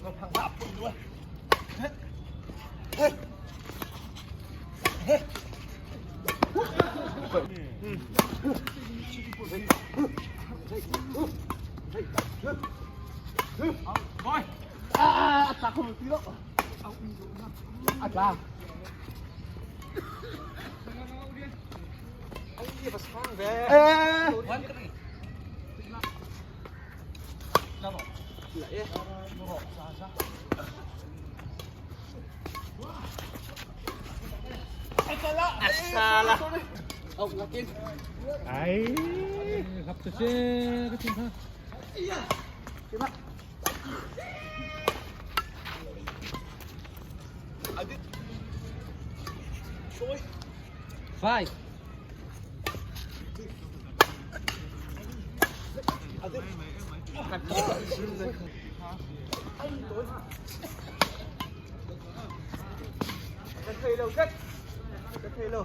A tla kho ti lo. A tla. Eh. Salah. Ai, hap tu che ka tin ha. Five. Ka thei lo kat. Ka thei lo.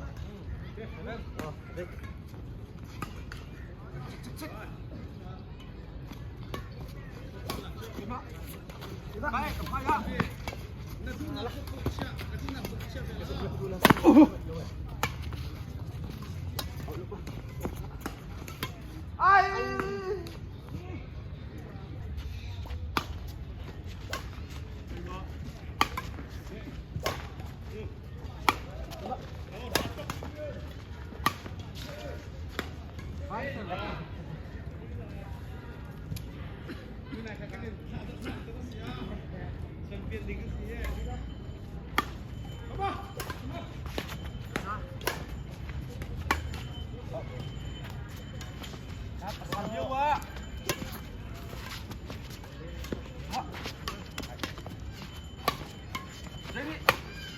Ai.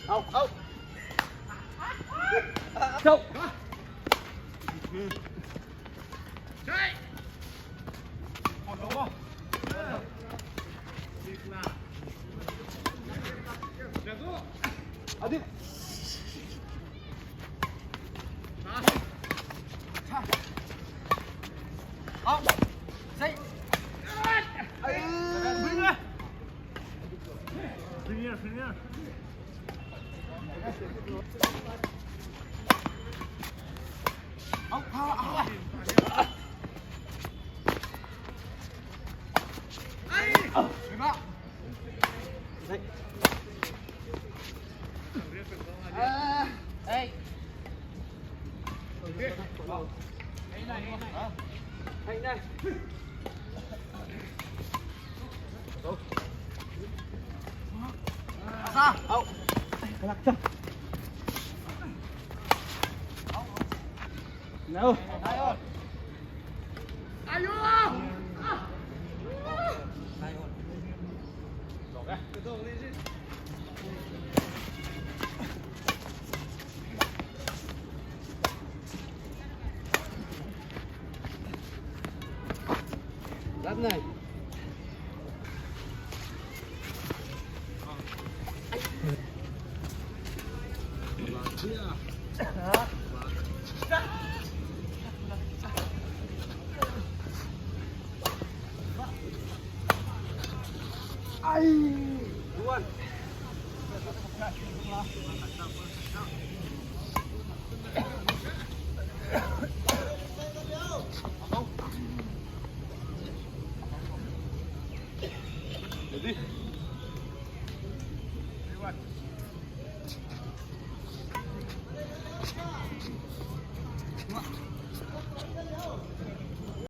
Au, au. Go. Adi. Au. Dậy. Au, au, au. Dậy. Hey. Hay này. Ra. Au. No. Giáp này.